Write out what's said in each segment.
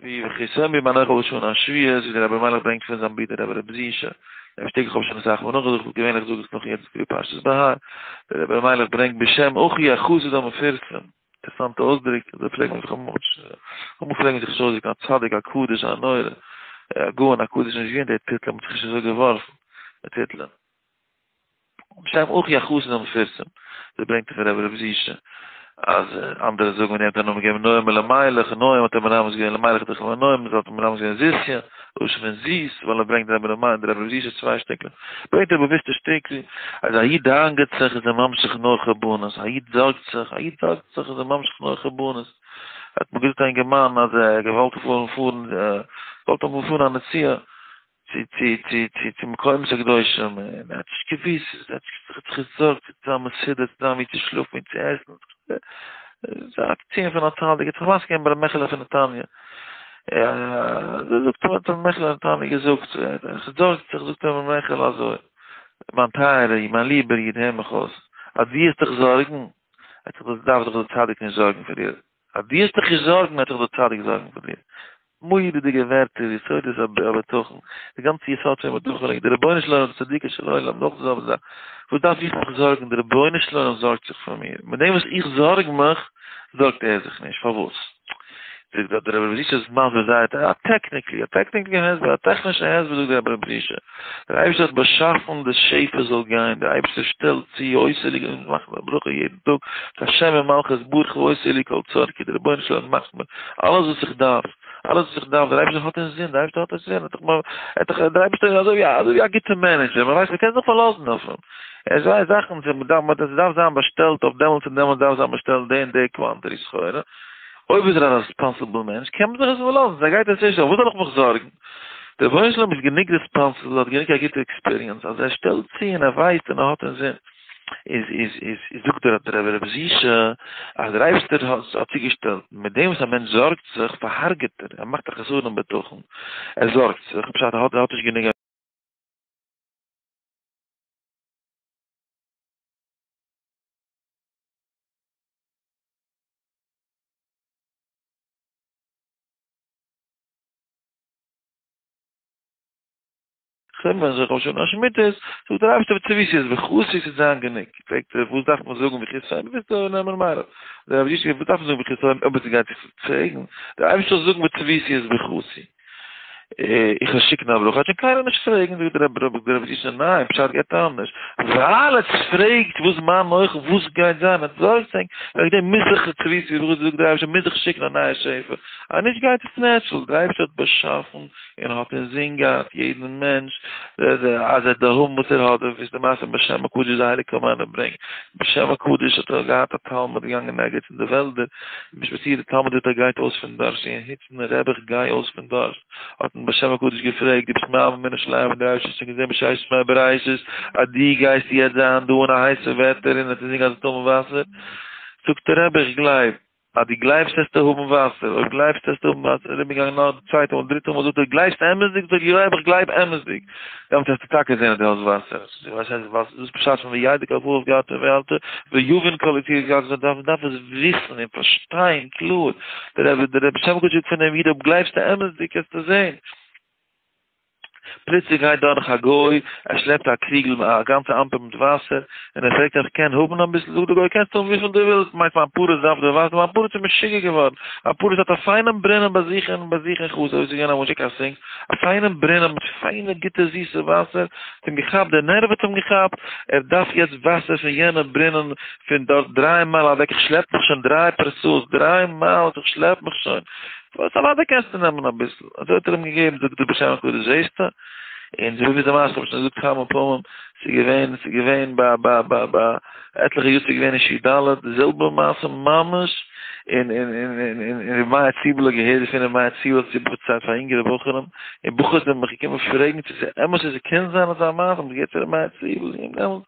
ווי וכי תאמרו מה נאכל בשנה השביעית, ווי דער רבי מיילעך ברענגט פון זיין ברודער רבי ר' זישע, דעם שטיקל כ'האב שוין אסאך מאל נאכגעזאגט, געווענליך זאג איך נאך יעדעס קריאה פרשת בהר, דער רבי מיילעך ברענגט בשם אחי החסיד המפורסם, אינטערעסאנטע אויסדרוק, אזוי פלעגט מען זיך אמאל, אמאל פלעגן זיך נישט אויסדרוקן א צדיק א קדוש א נורא, א גאון א קדוש נישט געווען די טיטלען, מ'האט זיך נישט אזוי געווארפן מיט טיטלען. בשם אחי החסיד המפורסם, דא ברענגט ער פון רבי ר' זישע, אז אנדערע זאגן ווען ער האט א נאמען געגעבן נועם אלימלך, נועם האט ער מרמז געווען אלימלך דאך אבער נועם האט ער מרמז געווען זיסיא, לשון פון זיס, ווייל ער ברענגט רבי ר' דער רבי ר' זישע צוויי שטיקלעך, ברענגט ער באוויסטע שטיקל, אז א איד דאגה'ט זיך איז ער ממשיך נאר חורבנות, א איד זארגט זיך, א איד זארגט זיך איז ער ממשיך נאר חורבנות. האט מיר געזאגט א אינגערמאן אז ער האט געוואלט פארן פארן, געוואלט אמאל פארן א נסיעה, צו צו צו צו צו מקומות הקדושים, און ער האט נישט געוואוסט, ער האט זיך געזארגט צו זיין מסודר, צו זיין וואו צו שלאפן און צו עסן, ס'איז א ציון פון א צדיק, ער האט זיך מזכיר געווען ביי ר' מעכעלע פון נתניה, אזוי זאגט אים, האט ר' מעכעלע נתניה געזאגט, ער זארגט זיך, זאגט אים ר' מעכעלע אזוי, מיין טייערער איד, מיין ליבער איד, הער מיך אויס, אז דו וועסט דיך זארגן, דארף זיך דער צדיק נישט זארגן פאר דיר, אז דו וועסט דיך נישט זארגן וועט זיך דער צדיק זארגן פאר דיר. מורא'דיגע ווערטער, יסודות הבטחון, די גאנצע יסוד פון בטחון ליגט, דער רבונו של עולם איז צדיקו של עולם, נאך די זעלבע זאך, וואס דארף איך מיך זארגן, דער רבונו של עולם זארגט זיך פאר מיר, מיט דעם וואס איך זארג מיך, זארגט ער זיך נישט, פארוואס? זאגט דארט דער רבי ר' זושא איז מסביר זייער א technically, א technically הסבר, א טעכנישע הסבר זאגט דער רבי ר' זושא, דער אייבערשטער האט באשאפן די שפע זאל גיין, דער אייבערשטער שטעלט צו עושה לי, אונז מאכן א ברכה יעדן טאג, השם ומלכות ברוך הוא עושה לי כל צרכי, דער רבונו של עולם מאכט מיר אלעס וואס איך דארף, אלעס וואס איך דארף, דער אייבערשטער האט אינזין, דער אייבערשטער האט אינזין, ער האט דאך, דער אייבערשטער איז אזוי ווי אזוי ווי א גוטע manager, מען ווייסט מען קען זיך פארלאזן אויף אים, ער ווייסט זאכן, עס דארף זיין באשטעלט אויף דעמאלטס און דעמאלטס דארף זיין באשטעלט די און די quantity סחורה, אויב איז ער א responsible מענטש קען מען זיך עס פארלאזן, ער גייט עס נישט, אויף וואס זאל איך מיך זארגן? דער רבונו של עולם איז גענוג responsible, האט גענוג א גוטע experience, אז ער שטעלט צו און ער ווייסט און ער האט אינזין, איז איז איז איז זאגט דער דער רבי רבי זישע, אז דער אייבערשטער האט האט צוגעשטעלט, מיט דעם וואס א מענטש זארגט זיך, פארהרג'עט ער, ער מאכט א חסרון אין בטחון, ער זארגט זיך, פשט ער האט ער האט נישט גענוג א. כ'מיין זיך אויף שוין א שמיטות, זאגט דער אייבערשטער וצויתי את ברכתי ס'וועט זיין גענוג, פרעגט ער וואס דארף מען זאגן וכי תאמרו, ווילסט דו נעמען מערב, דער רבי זושא וואס דארף מען זאגן וכי תאמרו אויב עס גייט זיך פרעגן, דער אייבערשטער זאל זאגן וצויתי את ברכתי, איך וועל שיקן א ברכה, וועט שוין קיינער נישט פרעגן, זאגט דער רבי דער רבי זושא ניין, פשט גייט אנדערש, ווייל עטס פרעגט וואס מיין מח וואס גייט זיין, עטס זארגט ענק, וועגן דעם מוז איך וצויתי את ברכתי, זאגט דער אייבערשטער מוז איך שיקן א נייע שפע, אז נישט גייט עס natural, דער אייבערשטער האט באשאפן און האט אינזין געהאט יעדן מענטש אז ער דארף האבן וואס ער האט, דאס איז די מעשה מיט בעל שם הקדוש די הייליגע כוונה ברענגט, בעל שם הקדוש האט ער געהאט א תלמיד געגאנגען ערגעץ אין די וועלדער, און שפאצירט די תלמיד זאגט ער גייט אויס פון דארשט און היצן רבי איך גיי אויס פון דארשט, האט אים בעל שם הקדוש געפרעגט דו ביסט מעבר מן השמים און דער אייבערשטער האט שוין געזען בששת ימי בראשית אז דו גייסט יעצט זיין דא אין א הייסע וועטער און עס איז נישט קיין טמא וואסער, זאגט ער רבי איך גלייב. אז דו גלייבסט וועסטו האבן וואסער, אויב גלייבסט וועסטו האבן וואסער, איז ער געגאנגען נאך די צווייטע מאל, דריטע מאל זאגט ער, גלייבסט אמת'דיג? זאגט ער, יא איך גלייב אמת'דיג, דעמאלטס וועסטו טאקע זען אז דו האסט וואסער, וואס הייסט וואסער, דאס איז פשט פון וידע כל כלב גאט און וועלטע, ויבין כל יצור גאט, מען דארף דארף עס וויסן און פארשטיין קלאר, דער רבי דער רבי שם הקדוש זאגט פון דעם איד אויב גלייבסטו אמת'דיג וועסטו זען. פלוצלינג גייט דורך א גוי, ער שלעפט א קריגל, א גאנצע אמפער מיט וואסער, און ער פרעגט איך קען האבן אביסל? זאגט דער גוי קענסט האבן וויפיל דו ווילסט, מיינסט מיין פרץ דארף די וואסער? מיין פרץ איז משוגע געווארן, מיין פרץ האט א פיינעם ברונעם ביי זיך אין ביי זיך אין חצר, אזוי איז געווען אמאל נישט קיין sinks, א פיינעם ברונעם מיט פיינע גוטע זיסע וואסער, האט אים געכאפט, די נערוו האט אים געכאפט, ער דארף יעצט וואסער פון יענע ברונעם פון דארט דריי מייל אוועק, איך שלעפ מיך שוין דריי פרסאות, דריי מייל איך שלעפ מיך שוין, וואס אוודאי קענסטו נעמען אביסל, אזוי האט ער אים געגעבן, זאגט דער בעל שם הקדוש זעסטו, און אזוי ווי די מעשה האב איך שוין געזאגט כמה פעמים, ס'איז געווען, ס'איז געווען ביי ביי ביי ביי עטליכע יאר ס'איז געווען אין שי ד, די זעלבע מעשה ממש, און און און און און און ר' מאיר ציבל האט געהערט דערפון, ר' מאיר ציבל האט עס איבערפארציילט פאר אינגערע בחורים, און בחורים זענען מיך געקומען פרעגן צו ס'איז אמת צו ס'קען זיין אזא מעשה, האבן זיי געהערט פון ר' מאיר ציבל, און דעמאלטס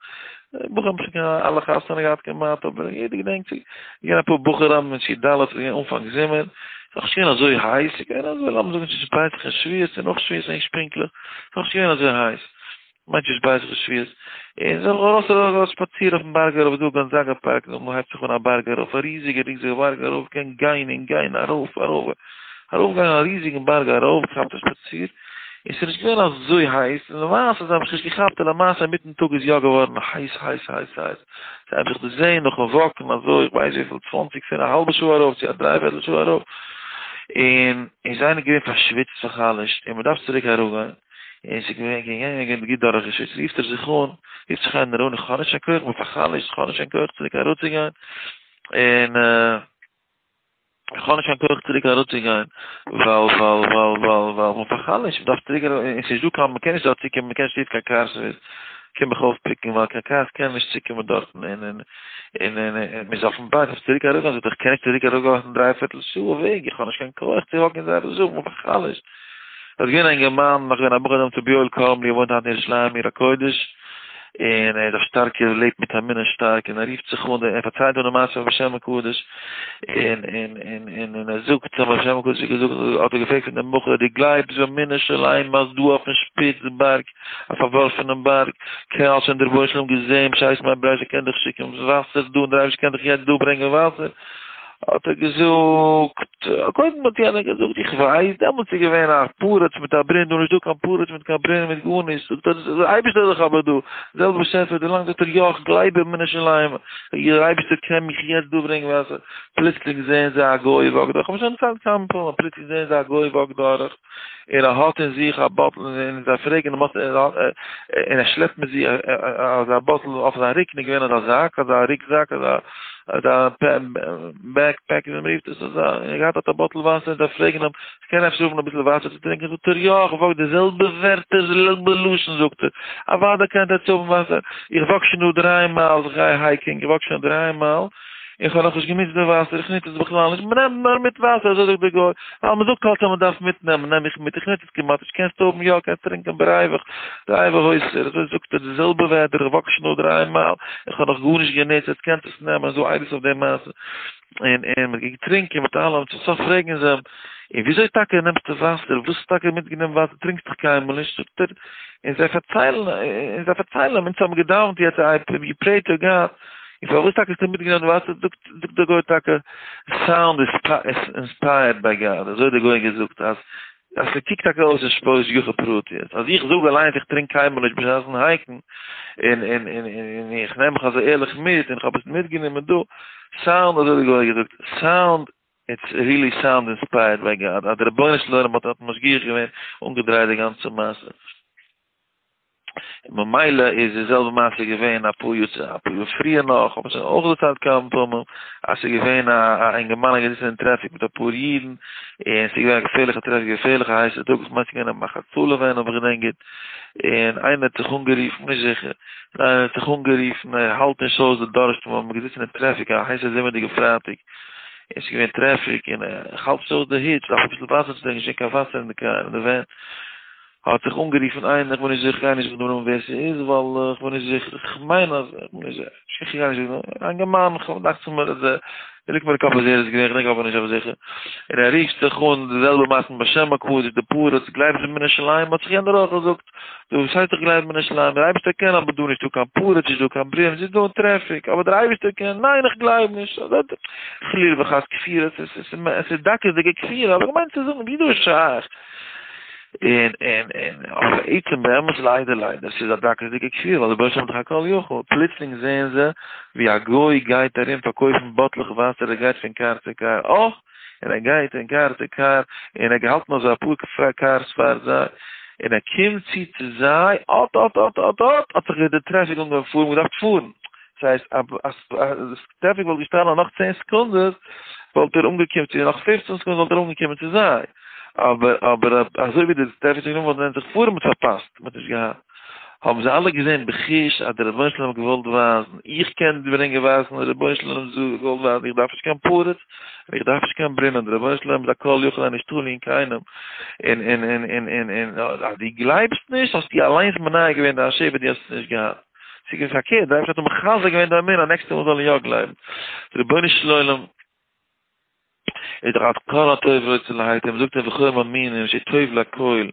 בחורים האבן שוין אלע חתונה געהאט כמעט, אבער יעדער געדענקט זיך, געווען אפאר בחורים אין שי ד, ס'איז געווען אנפאנג זומער, ס'איז נאך נישט געווען אזוי הייס, ס'איז געווען אזוי לאמיר זאגן צווישן פסח און שבועות און נאך שבועות נישט פונקטליך, ס'איז נאך נישט געווען אזוי הייס, כ'מיין צווישן פסח און שבועות, און זיי האבן ארויס ארויס שפאצירן אויפן בארג ארויף, דא גאנזאגא פארק, דא הייבט זיך אן א בארג ארויף, א ריזיגע ריזיגע בארג ארויף, קען גיין און גיין ארויף ארויף. ארויפגעגאנגען א ריזיגן בארג ארויף, געכאפט א שפאציר, און ס'איז נישט געווען אזוי הייס, און למעשה זיי האבן זיך נישט געכאפט און למעשה אינמיטן טאג איז יא געווארן הייס הייס הייס הייס, זיי האבן זיך דערזעהן נאכן וואקן אזוי איך ווייס וויפיל צוואנציג פון א האלבע שעה ארויף צו א דריי פערטל שעה ארויף, און און זיי זענען געווען פארשוויצט פאר'חלש'ט און מ'דארף צוריק אראפגיין, און ס'איז געווען געגאנגען גוט דורכגעשוויצט, רופט ער זיך אן, רופט זיך איינער אן איך האב נישט קיין כח, כ'בין פאר'חלש'ט, כ'האב נישט קיין כח צוריק אראפצוגיין, און. איך האב נישט קיין כח צוריק אראפצוגיין, ווייל ווייל ווייל ווייל ווייל כ'בין פאר'חלש'ט, מ'דארף צוריק אראפ, און ס'נישט דא קיין, מ'קען נישט דארט צוקומען, מ'קען נישט רופן קיין קאר סערוויס, קום מיך אויפפיקן, ווייל קיין קארס קענען נישט צוקומען דארטן, און און און און און מ'איז אויפן בארג, כ'דארף צוריק אראפגיין, זאגט ער, כ'קען נישט צוריק אראפגיין דריי פערטל שעה וועג, איך האב נישט קיין כח צו וואקן דריי פערטל שעה, כ'בין פאר'חלש'ט. ס'איז געווען א אינגערמאן, נאך געווען א בחור דעמאלטס רבי יואל קארנבלי, ער וואוינט היינט אין ירושלים עיר הקודש, און ער איז א שטארקער, לעבט מיט אמונה שטארק, און ער רופט זיך אן, ער פארציילט דא די מעשה פון בעל שם הקדוש, און און און און און ער זאגט אז בעל שם הקדוש האט געזאגט, האט ער געפרעגט פון דעם בחור, דו גלייבסט באמונה שלימה אז דא אויפן שפיץ בארג, א פארווארפענעם בארג, קען האט שוין דער רבונו של עולם געזען בשעת מעשה בראשית ער קען דיך שיקן וואסער דא, און דער אייבערשטער קען דיך יעצט דא ברענגען וואסער, האט ער געזאגט, קודם האט יענער געזאגט איך ווייס, דעמאלטס איז געווען א פרץ מיט א ברין, דא נישט דא קיין פרץ מיט קיין ברין מיט גארנישט, זאגט ער, דער אייבערשטער איז דאך אבער דא, זעלבע באשעפער, ווילאנג זאגט ער יא איך גלייב באמונה שלימה, דער אייבערשטער קען מיך יעצט דא ברענגען וואסער, פלוצלינג זעען זיי א גוי וואקט דורך, כ'האב שוין דערציילט כמה פעמים, פלוצלינג זעען זיי א גוי וואקט דורך, און ער האט אין זיך א באטל, און זיי פרעגן אים, און ער שלעפט מיט זיך אזא באטל אויף זיין רוקן, איז געווען אזא זאק, אזא רוקזאק, אזא אזא backpack ווי מען רופט עס, אזא, און ער האט געהאט דארט א באטל וואסער, און זיי פרעגן אים, כ'קען אפשר האבן אביסל וואסער צו טרינקען? זאגט ער, יא, איך וואק די זעלבע ווערטער, די זעלבע לשון, זאגט ער, אוודאי קענט עטץ האבן וואסער, איך וואק שוין דא דריי מייל, איך גיי hiking, איך וואק שוין דריי מייל, איך האב נאכנישט גענוצט די וואסער, איך נוץ עס בכלל נישט, מ'נעמט נאר מיט וואסער, אזוי זאגט דער גוי, ווייל מ'זאגט אלץ אז מ'דארף מיטנעמען, נעם איך מיט, איך נוץ עס כמעט נישט, קענסט האבן יא, קענסט טרינקען בריווח, דריי וואסער, אזוי זאגט ער די זעלבע ווערטער, איך וואק שוין נאר דריי מייל, איך האב נאך גארנישט גענוצט, יעצט קענסט עס נעמען, אזוי עדות אויף די מעשה, און און מ'האט געטרינקען מיט אלעם, צום סוף פרעגן זיי אים, און וויאזוי טאקע נעמסטו וואסער, וואס טאקע מיטגענומען וואסער, טרינקסט דאך קיינמאל נישט, זאגט ער, און זיי פארציילן, און זיי פארציילן אים, אונז האבן געדאווענט יעצט, we pray to God, און פארוואס טאקע האסטו מיטגענומען וואסער? זאגט זאגט דער גוי טאקע, sound is inspired by God, אזוי האט דער גוי געזאגט, אז אז ס'קוקט טאקע אויס אין השגחה פרטיות, אז איך זאג אליינס איך טרינק קיינמאל נישט בשעת'ן הייקן, און און און און איך נעם מיך אזוי ערליך מיט, און איך האב עס מיטגענומען דא, sound אזוי האט דער גוי געזאגט, sound it's really sound inspired by God, אז דער רבונו של עולם האט האט משגיח געווען, אנגעדרייט די גאנצע מעשה. און ממילא איז די זעלבע מעשה געווען אפאר יאר צו אפאר יאר פריער נאך, האב איך שוין אויך דערציילט כמה פעמים, אז ס'איז געווען א א אינגערמאן איז געזיצן אין טרעפיק מיט אפאר אידן, און ס'איז געווען א געפערליכע טרעפיק געפערליכע הייסע טאג, איך מיין ס'איז געווען א מאך הצלה ווען אויב איך געדענק גוט, און איינער האט זיך אנגערופן, נישט זיכער, און איינער האט זיך אנגערופן ער האלט נישט אויס די דורשט, מ'האט געזיצן אין טרעפיק א הייסע זומערדיגע פרייטאג, און ס'איז געווען טרעפיק, און איך האלט נישט אויס די היץ, דארף אביסל וואסער צו טרינקען, נישט געווען קיין וואסער אין די קאר, אין די ווען. האט זיך אנגערופן איינער, איך בין נישט זיכער, כ'גיי נישט זאגן דעם נאמען ווער ס'איז, ווייל איך בין נישט זיכער, איך מיין אז, איך בין נישט זיכער, איך גיי נישט זאגן, א אינגערמאן, דאכט זיך מיר אז ער, ליגט מיר אין קאפ אז ער איז געווען, כ'דענק אבער נישט אויף זיכער, און ער רופט זיך אן די זעלבע מעשה בשם הקדוש, די פרץ, גלייבסט אין ירושלים, האט זיך יענער אויך געזאגט, דו וואס הייסט איך גלייב אין ירושלים, דער אייבערשטער קען, אבער דא נישטא קיין פרץ, נישטא קיין ברין, ס'איז דא טרעפיק, אבער דער אייבערשטער קען, ניין איך גלייב נישט, חלילה וחס כפירה, ס'איז דקות'דיגע כפירה, אבער איך מיין צו זאגן, ווי דא איז שייך? און און און אבער בעצם באמת ליידער ליידער ס'איז א דקות'דיגע כפירה ווייל דער רבונו של עולם איז דאך א כל יכול, פלוצלינג זעען זיי ווי א גוי גייט ארום פארקויפן באטלעך וואסער ער גייט פון קאר צו קאר אה! און ער גייט פון קאר צו קאר און ער האט געהאלטן אזוי אפאר קארס פאר זיי און ער קומט צו צו זיי אט אט אט אט אט האט זיך די טרעפיק אנגעהויבן פארן מ'האט געדארפט פארן ס'הייסט אז אז טרעפיק וואלט געשטאנען נאך צען סעקונדעס וואלט ער אנגעקומען צו נאך פופצן סעקונדעס וואלט ער אנגעקומען צו זיי, אבער אבער אזוי ווי די טרעפיק זיגנאל וואלט ווען זיך פארן מ'האט פארפאסט, מ'האט נישט געהאט, האבן זיי אלע געזען בחוש אז דער רבונו של עולם האט געוואלט ווייזן, איך קען ברענגען ווייזן, דער רבונו של עולם האט געוואלט ווייזן, איך דארף נישט קיין פרץ, און איך דארף נישט קיין ברינען, דער רבונו של עולם איז א כל יכול און נישט תלוי אין קיינעם, און און און און און און אז דו גלייבסט נישט האסטו אליינס מונע געווען דיין שבט, דו האסט עס נישט געהאט. ס'איז געווען פארקערט, דער אייבערשטער האט אים מחזק געווען די אמונה, נעקסטע מאל זאל ער יא גלייבן. רבונו של עולם. איז דאך עד כל הטוב רוצה להיטיב, מ'זאגט אין וכל מאמינים שטוב לכל,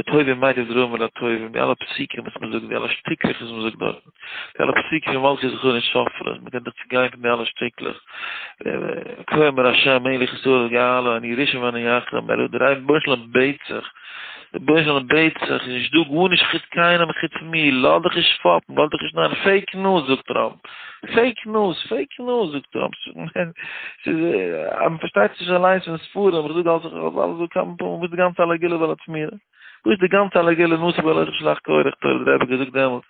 טוב ומטיב לרעים ולטובים, די אלע פסוקים וואס מ'זאגט, די אלע שטיקלעך וואס מ'זאגט דארטן, די אלע פסוקים פון מלכות זכרון שופרות, מ'קען דאך צוגיין פון די אלע שטיקלעך, כה אמר השם מלך ישראל גאלו אני ראשון ואני אחרון, דער רבונו של עולם בעט זיך, דער רבונו של עולם בעט זיך, איז נישט דא גארנישט חוץ קיינעם חוץ מיר, לאז דיך נישט פאפן, לאז דיך נישט נארן, fake news זאגט טראמפ, fake news, fake news זאגט טראמפ, ס'איז אז מ'פארשטייט עס נישט אליינס פון ספרים, איך זאג אלס איך האב אלעס דא כמה פעמים, וואס איז די גאנצע על הגאולה ועל התמורה? וואס איז די גאנצע על הגאולה נשא ואלוהיך שלח קורח תורה דער רבי האט געזאגט דעמאלטס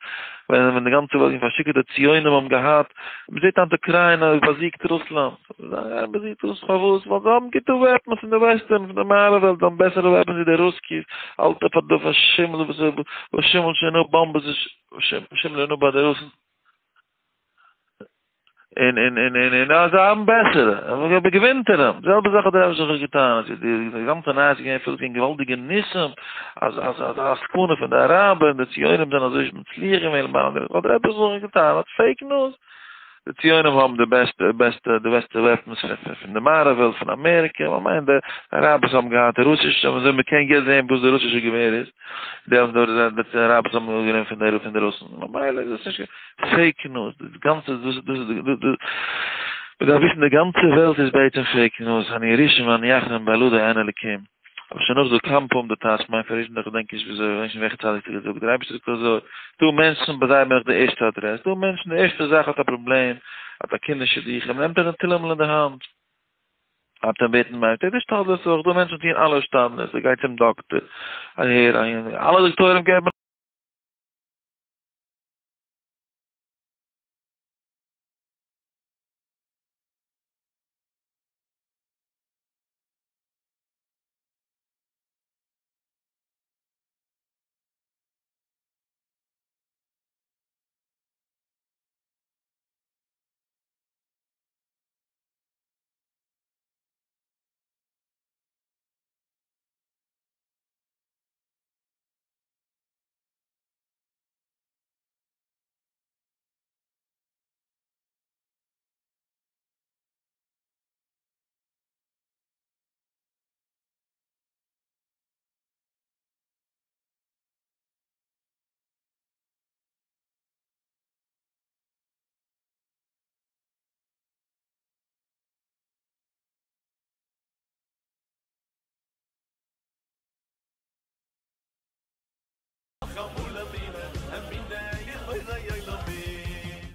ווען ווען די גאנצע וועלט געווען פארשיקערט די ציונים האבן געהאט מ'זעט היינט אוקריינע האט באזיגט רוסלאנד זיי האבן באזיגט רוסלאנד פארוואס? ווייל זיי האבן גוטע weapons פון די western פון די מערב וועלט זיי האבן בעסערע weapons ווי די רוסקיס אלטע פארשימלע וואס וואס שימלט שוין אפ באמבעס שימלען אפ ביי די רוסן. און און און און און אז זיי האבן בעסערע, אבער געווינט ער אים, די זעלבע זאך האט דער רבי זיך געטאן, אז די די גאנצע נייעס איז געווען פול פון געוואלדיגע ניסים, אז אז אז א סכנה פון די אראבער און די ציונים זענען אזוי מצליח געווען למען דעם, האט דער רבי זיך געטאן, האט fake news, די ציונים האבן די בעסטע בעסטע די בעסטע weapons פון פון די מערב וועלט פון אמעריקע, מען מיינט די אראבערס האבן געהאט רוסישע, און אזוי מען קען יעצט זען וואס די רוסישע געווער איז, די די אראבערס האבן גענומען פון די פון די רוסן, ממילא איז עס נישט. fake news, די גאנצע דאס דאס איז מ'דארף וויסן די גאנצע וועלט איז בעצם fake news, אני ראשון ואני אחרון בלעדי אין אלוקים. אבער שוין נאך דא כמה פעמים די טייטש מיין פאר ראשון איך געדענק נישט וויאזוי איך ווייס נישט וועלכע צדיק האט געזאגט, דער אייבערשטער זאגט אזוי, דא מענטשן ביי זיי בין איך די ערשטע אדרעס, דא מענטשן די ערשטע זאך האט א פראבלעם, האט א קינדער שידוכים, נעמט ער א תהילים'ל אין די האנט, הייבט אן בעטן מיין טוט השתדלות אויך, דא מענטשן טוען אלע השתדלות, ער גייט צום דאקטער, אהער אהין, אלע דאקטוירים געבן.